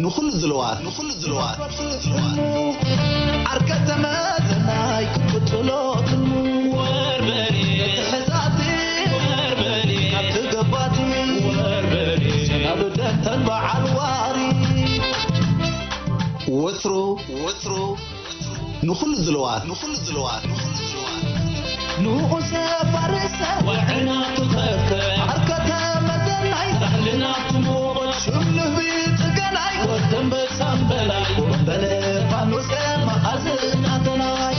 ንኹሉ ድልዋት፣ ንኹሉ ድልዋት፣ ንኹሉ ድልዋት። ዓርከ ተመዘናይ ክትቅጽሎ ትልሙ። ወርበሬ። ሕዛቲ። ወርበሬ። ካብቲ ገባቲ። ወርበሬ። ሰናብደን ተን በዓል ዋሪ። ወትሩ፣ ወትሩ፣ ንኹሉ ድልዋት፣ ንኹሉ ድልዋት፣ ንኹሉ ድልዋት። ንኡሰ ፋርሰ ወዕና ትኸከ። ዓርከ ተመዘናይ። ሳሕልና ትሞት። ሽም ንህቢ ጽገናይ። ወደንበ ሳምበላይ። ወንበለ ፋኖሰ መኣዝናተናይ።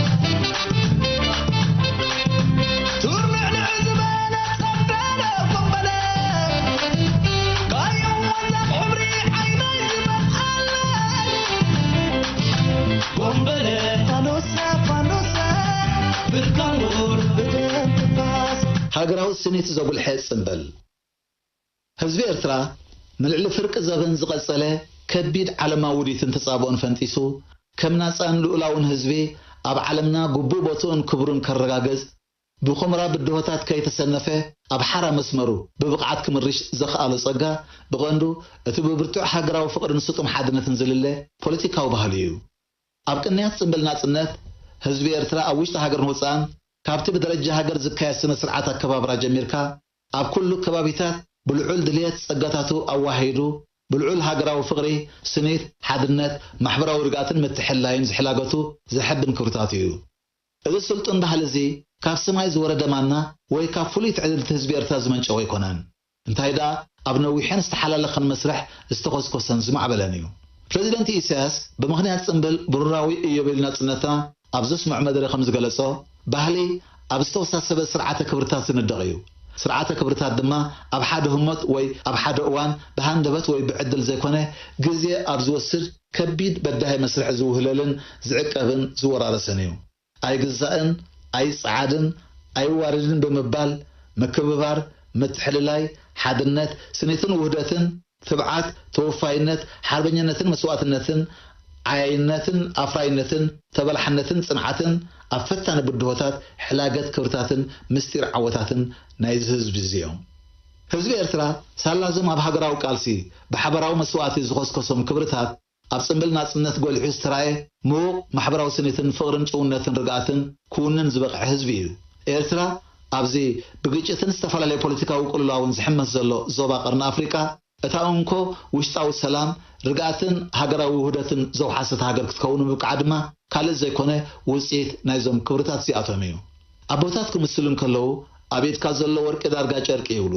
ቱርንዕንዕ ዝበለ ጸብደለ ወንበለ። ጋየው ወዛፍ ሕብሪ ዓይነይ ዝበልዓለይ። ወንበለ ፋኖሰ፣ ፋኖሰ። ብርካን ኑር ብደም ትንፋስ። ሃገራዊ ስኒት ዘጉልሐ ጽምብል። ህዝቢ ኤርትራ ንልዕሊ ፍርቂ ዘበን ዝቐጸለ ከቢድ ዓለማዊ ውዲትን ተጻብኦን ፈንጢሱ፣ ከም ናጻን ልኡላውን ህዝቢ ኣብ ዓለምና ግቡእ ቦትኡን ክብሩን ከረጋግጽ፣ ብኹምራ ብድሆታት ከይተሰነፈ ኣብ ሓራ መስመሩ ብብቕዓት ክምርሽ ዘኽኣሎ ጸጋ፣ ብቐንዱ እቲ ብብርቱዕ ሃገራዊ ፍቕርን ስጡም ሓድነትን ዝልለ ፖለቲካዊ ባህሊ እዩ። ኣብ ቅንያት ጽምብል ናጽነት፣ ህዝቢ ኤርትራ ኣብ ውሽጢ ሃገርን ወጻእን፣ ካብቲ ብደረጃ ሃገር ዝካየድ ስነ ስርዓት ኣከባብራ ጀሚርካ፣ ኣብ ኩሉ ከባቢታት ብልዑል ድልየት ጸጋታቱ ኣዋሂዱ፣ ብልዑል ሃገራዊ ፍቕሪ፣ ስኒት፣ ሓድነት፣ ማሕበራዊ ርግኣትን ምትሕልላይን ዝሕላገቱ ዘሐብን ክብርታቱ እዩ። እዚ ስልጡን ባህሊ እዚ ካብ ሰማይ ዝወረደ ማና ወይ ካብ ፍሉይ ትዕድልቲ ህዝቢ ኤርትራ ዝመንጨወ ኣይኮነን። እንታይ ደኣ፣ ኣብ ነዊሕን ዝተሓላለኸን መስርሕ ዝተኾስኮሰን ዝማዕበለን እዩ። ፕረዚደንት ኢሳያስ ብምኽንያት ጽምብል ብሩራዊ ኢዮቤልዩ ናጽነትና ኣብ ዘስምዖ መደረ ከም ዝገለጾ፣ ባህሊ ኣብ ዝተወሳሰበ ስርዓተ ክብርታት ዝንደቕ እዩ። ስርዓተ ክብርታት ድማ ኣብ ሓደ ህሞት ወይ ኣብ ሓደ እዋን ብሃንደበት ወይ ብዕድል ዘይኮነ፣ ግዜ ኣብ ዝወስድ ከቢድ በዳሂ መስርሕ ዝውህለልን ዝዕቀብን ዝወራረስን እዩ። ኣይግዛእን፣ ኣይጸዓድን፣ ኣይዋረድን ብምባል ምክብባር፣ ምትሕልላይ፣ ሓድነት፣ ስኒትን ውህደትን፣ ትብዓት፣ ተወፋይነት፣ ሓርበኝነትን መስዋእትነትን፣ ዓያይነትን ኣፍራይነትን፣ ተበላሕነትን ጽንዓትን ኣብ ፈታኒ ብድሆታት ሕላገት ክብርታትን ምስጢር ዓወታትን ናይዚ ህዝቢ እዚ እዮም። ህዝቢ ኤርትራ ሳላዞም ኣብ ሃገራዊ ቃልሲ ብሓበራዊ መስዋእቲ ዝኾስኮሶም ክብርታት ኣብ ጽምብል ናጽነት ጎሊሑ ዝተራእየ ምዉቕ ማሕበራዊ ስኒትን ፍቕርን ጭውነትን ርግኣትን ክውንን ዝበቕዐ ህዝቢ እዩ። ኤርትራ ኣብዚ ብግጭትን ዝተፈላለየ ፖለቲካዊ ቅልውላውን ዝሕመስ ዘሎ ዞባ ቀርኒ ኣፍሪቃ፣ እታ እንኮ ውሽጣዊ ሰላም፣ ርግኣትን ሃገራዊ ውህደትን ዘውሓሰት ሃገር ክትከውን ምብቅዓ ድማ ካልእ ዘይኮነ ውጽኢት ናይዞም ክብርታት እዚኣቶም እዩ። ኣቦታት ክምስሉ እንከለዉ፣ ኣብ ኢድካ ዘሎ ወርቂ ዳርጋ ጨርቂ ይብሉ።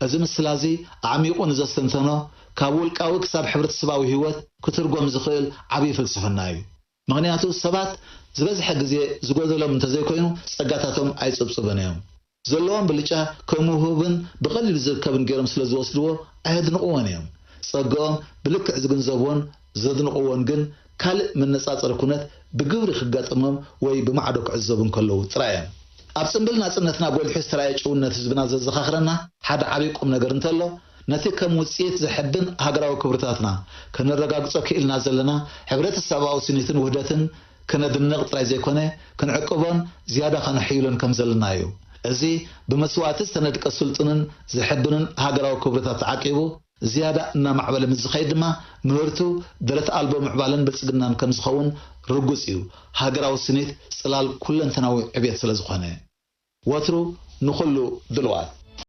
እዚ ምስላ እዚ ኣዕሚቑ ንዘስተንተኖ፣ ካብ ውልቃዊ ክሳብ ሕብረተሰባዊ ህይወት ክትርጎም ዝኽእል ዓብዪ ፍልስፍና እዩ። ምኽንያቱ ሰባት ዝበዝሐ ግዜ ዝጎደሎም እንተዘይኮይኑ ጸጋታቶም ኣይጽብጽቡን እዮም። ዘለዎም ብልጫ ከምህብን ብቐሊሉ ዝርከብን ገይሮም ስለ ዝወስድዎ ኣየድንቕዎን እዮም። ጸግኦም ብልክዕ ዝግንዘብዎን ዘድንቕዎን ግን ካልእ መነጻጸሪ ኩነት ብግብሪ ክጋጠሞም ወይ ብማዕዶ ክዕዘቡ እንከለዉ ጥራይ እዮም። ኣብ ጽምብል ናጽነትና ጎሊሑ ዝተራእየ ጭውነት ህዝብና ዘዘኻኽረና ሓደ ዓብዪ ቁም ነገር እንተሎ፣ ነቲ ከም ውጽኢት ዘሐብን ሃገራዊ ክብርታትና ከነረጋግጾ ክኢልና ዘለና ሕብረተሰባዊ ስኒትን ውህደትን ከነድንቕ ጥራይ ዘይኮነ፣ ክንዕቅቦን ዝያዳ ከነሕይሎን ከም ዘለና እዩ። እዚ ብመስዋእቲ ዝተነድቀ ስልጡንን ዘሐብንን ሃገራዊ ክብርታት ተዓቂቡ፣ ዝያዳ እናማዕበለ ምስ ዝኸይድ ድማ፣ ምህርቱ ደረት ኣልቦ ምዕባለን ብልጽግናን ከም ዝኸውን ርጉጽ እዩ። ሃገራዊ ስኒት ጽላል ኩለንተናዊ ዕብየት ስለ ዝኾነ። ወትሩ ንኹሉ ድልዋት።